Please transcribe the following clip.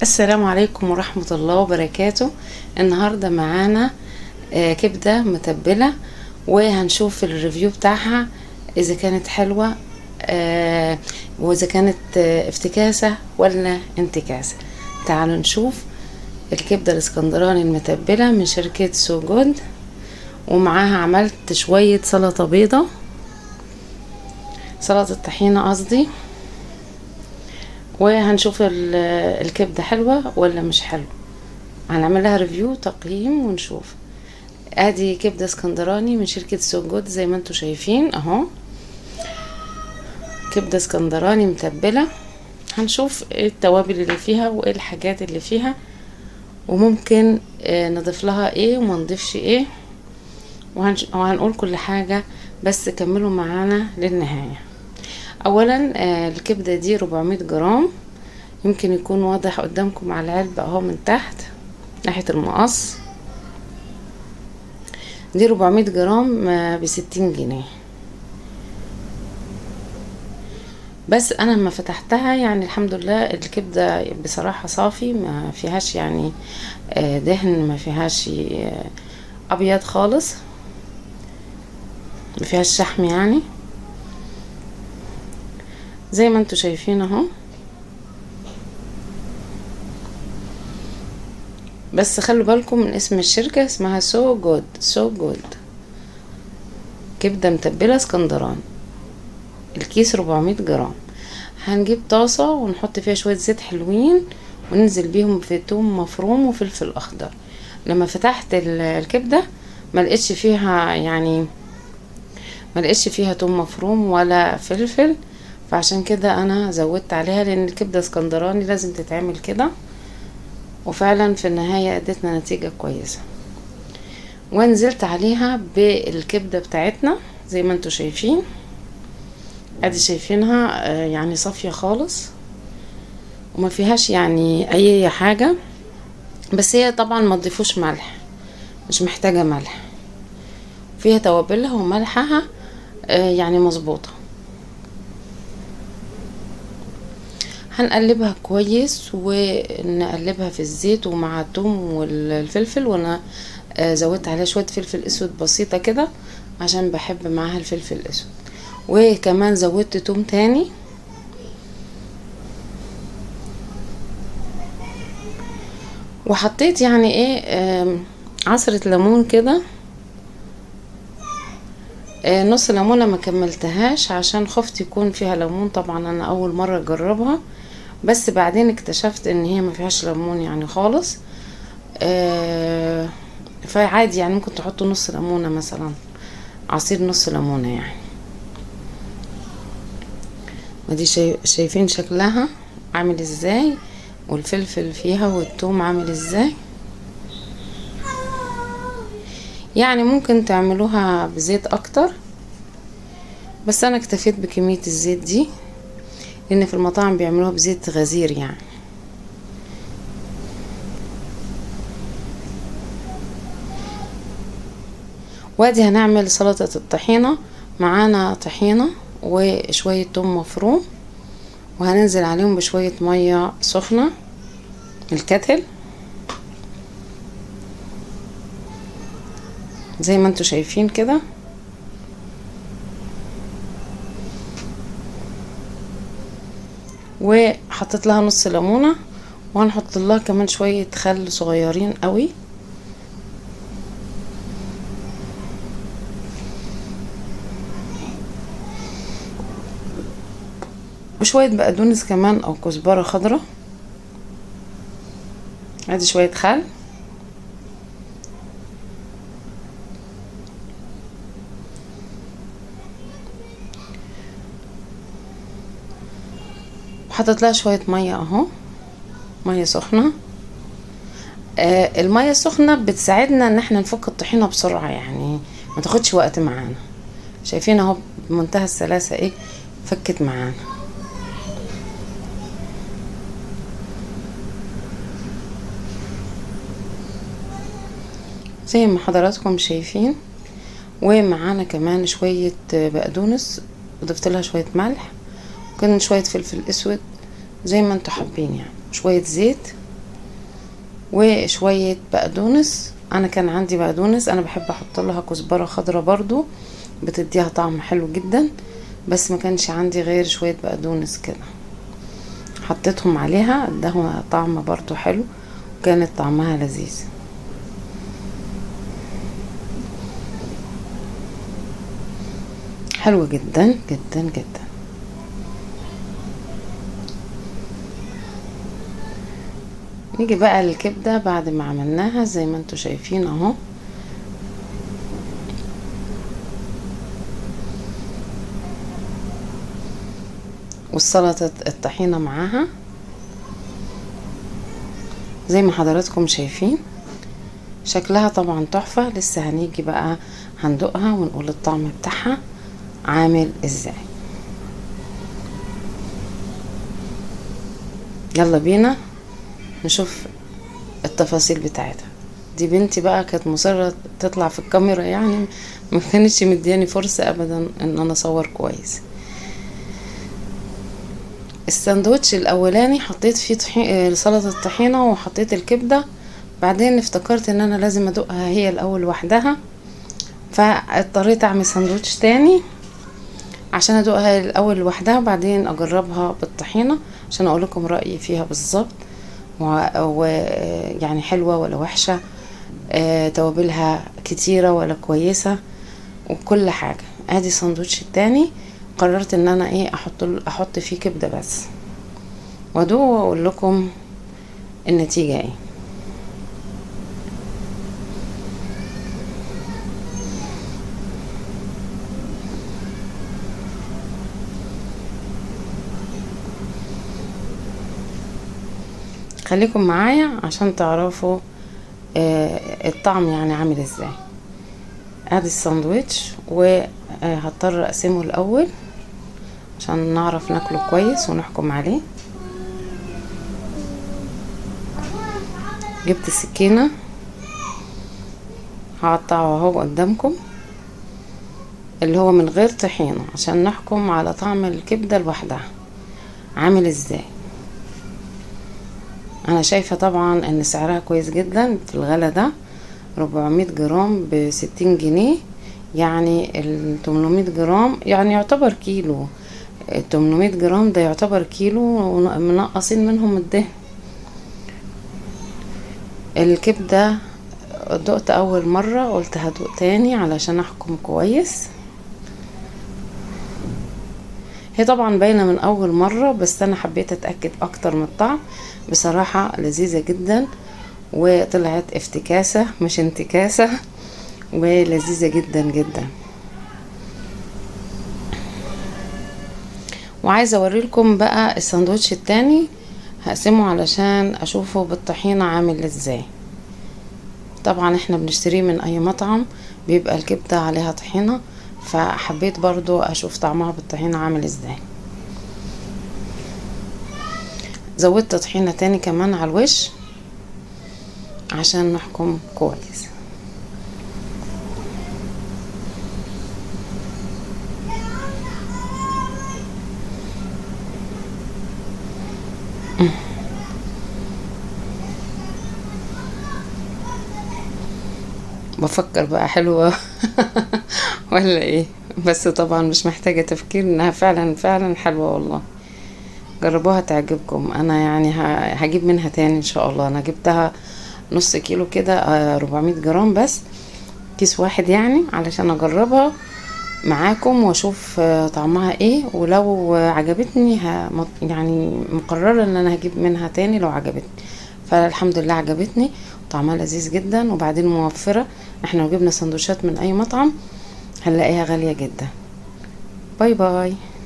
السلام عليكم ورحمة الله وبركاته. النهاردة معانا كبدة متبلة، وهنشوف ال review بتاعها إذا كانت حلوة وإذا كانت افتكاسة ولا انتكاسة. تعالوا نشوف الكبدة الاسكندراني المتبلة من شركة So Good، ومعاها عملت شوية سلطة بيضة، سلطة طحينة قصدي، وهنشوف الكبدة حلوة ولا مش حلوة. هنعمل لها review تقييم ونشوف. ادي كبدة اسكندراني من شركة So Good زي ما انتم شايفين اهو، كبدة اسكندراني متبلة. هنشوف ايه التوابل اللي فيها وايه الحاجات اللي فيها، وممكن نضيف لها ايه وما نضيفش ايه، وهنقول كل حاجة، بس كملوا معانا للنهاية. اولا الكبدة دي 400 جرام، يمكن يكون واضح قدامكم على العلبة اهو من تحت ناحية المقص. دي 400 جرام ب60 جنيه. بس انا لما فتحتها يعني الحمد لله الكبدة بصراحة صافي، ما فيهاش يعني دهن، ما فيهاش ابيض خالص، ما فيهاش شحم يعني، زي ما انتوا شايفين اهو. بس خلوا بالكم من اسم الشركة، اسمها So Good. So Good كبدة متبلة اسكندراني، الكيس 400 جرام. هنجيب طاسة ونحط فيها شوية زيت حلوين، وننزل بيهم في توم مفروم وفلفل اخضر. لما فتحت الكبدة ما لقيتش فيها يعني، ما لقيتش فيها توم مفروم ولا فلفل، فعشان كده انا زودت عليها، لان الكبدة اسكندراني لازم تتعمل كده. وفعلا في النهاية ادتنا نتيجة كويسة. ونزلت عليها بالكبدة بتاعتنا زي ما انتوا شايفين، ادي شايفينها يعني صافية خالص وما فيهاش يعني اي حاجة. بس هي طبعا ما تضيفوش ملح، مش محتاجة ملح، فيها توابلها وملحها يعني مظبوطة. هنقلبها كويس ونقلبها في الزيت ومع الثوم والفلفل، وانا زودت عليها شوية فلفل اسود بسيطة كده عشان بحب معاها الفلفل الاسود، وكمان زودت توم تاني. وحطيت يعني ايه عصرة ليمون كده، نص ليمونة ما كملتهاش عشان خفت يكون فيها ليمون، طبعا انا اول مرة اجربها، بس بعدين اكتشفت ان هي ما فيهاش ليمون يعني خالص. فعادي يعني ممكن تحطوا نص ليمونة مثلا، عصير نص ليمونة يعني. ودي شايفين شكلها عامل ازاي، والفلفل فيها والثوم عامل ازاي. يعني ممكن تعملوها بزيت اكتر، بس انا اكتفيت بكمية الزيت دي، لان في المطاعم بيعملوها بزيت غزير يعني. وادي هنعمل سلطة الطحينة. معانا طحينة وشوية توم مفروم، وهننزل عليهم بشوية مية سخنة الكتل زي ما انتوا شايفين كده. وحطيت لها نص ليمونة، وهنحط لها كمان شوية خل صغيرين قوي. وشوية بقدونس كمان او كزبرة خضراء. ادي شوية خل، حطيت لها شوية مية اهو، مية سخنة. المية السخنة بتساعدنا ان احنا نفك الطحينة بسرعة، يعني ما تاخدش وقت معانا. شايفين اهو بمنتهى السلاسة ايه فكت معانا. زي ما حضراتكم شايفين. ومعانا كمان شوية بقدونس، وضفت لها شوية ملح، وكمان شوية فلفل اسود زي ما انتوا حابين يعني، شوية زيت. وشوية بقدونس. انا كان عندي بقدونس، انا بحب احط لها كزبرة خضراء برضو، بتديها طعم حلو جدا، بس ما كانش عندي غير شوية بقدونس كده حطيتهم عليها، اداهم طعم برضو حلو وكانت طعمها لذيذ. حلو جدا جدا جدا. نيجي بقى للكبدة بعد ما عملناها زي ما انتوا شايفين اهو. والسلطة الطحينة معاها زي ما حضراتكم شايفين، شكلها طبعا تحفة. لسه هنيجي بقى هندوقها ونقول الطعم بتاعها عامل ازاي. يلا بينا نشوف التفاصيل بتاعتها. دي بنتي بقى كانت مصرة تطلع في الكاميرا، يعني ما كانتش مدياني فرصة ابدا ان انا اصور كويس. الساندوتش الاولاني حطيت فيه سلطة الطحينة وحطيت الكبدة، بعدين افتكرت ان انا لازم ادوقها هي الاول لوحدها، فاضطريت اعمل ساندوتش تاني عشان ادوقها الاول لوحدها وبعدين اجربها بالطحينة عشان اقول لكم رأيي فيها بالظبط، ويعني حلوة ولا وحشة، توابلها كتيرة ولا كويسة وكل حاجة. ادي الساندوتش التاني قررت ان انا ايه احط فيه كبدة بس، وادوق واقول لكم النتيجة ايه. خليكم معايا عشان تعرفوا الطعم يعني عامل ازاي. ادي الساندوتش، وهضطر اقسمه الاول عشان نعرف ناكله كويس ونحكم عليه. جبت السكينة هقطعه اهو قدامكم، اللي هو من غير طحينة عشان نحكم على طعم الكبدة لوحدها عامل ازاي. انا شايفة طبعا ان سعرها كويس جدا في الغلا ده، 400 جرام ب60 جنيه، يعني ال 800 جرام يعني يعتبر كيلو، ال 800 جرام ده يعتبر كيلو ومنقصين منهم الدهن. الكبدة دقت اول مرة، قلت هدوق تاني علشان احكم كويس. هي طبعا باينة من اول مرة، بس انا حبيت اتأكد اكتر من الطعم. بصراحة لذيذة جدا، وطلعت افتكاسة مش انتكاسة، ولذيذة جدا جدا. وعايزة اوريلكم بقى الساندوتش التاني، هقسمه علشان اشوفه بالطحينة عامل ازاي. طبعا احنا بنشتريه من اي مطعم بيبقى الكبدة عليها طحينة، فحبيت برضو اشوف طعمها بالطحينة عامل ازاي. زودت طحينة تاني كمان على الوش عشان نحكم كويس. بفكر بقى حلوة ولا ايه، بس طبعا مش محتاجة تفكير انها فعلا فعلا حلوة والله. جربوها تعجبكم. انا يعني هجيب منها تاني ان شاء الله. انا جبتها نص كيلو كده، 400 جرام بس، كيس واحد يعني، علشان اجربها معاكم واشوف طعمها ايه، ولو عجبتني يعني مقررة ان انا هجيب منها تاني لو عجبتني. فالحمد لله عجبتني، طعمها لذيذ جدا، وبعدين موفرة. احنا لو جبنا سندوتشات من اي مطعم هنلاقيها غالية جدا. bye bye.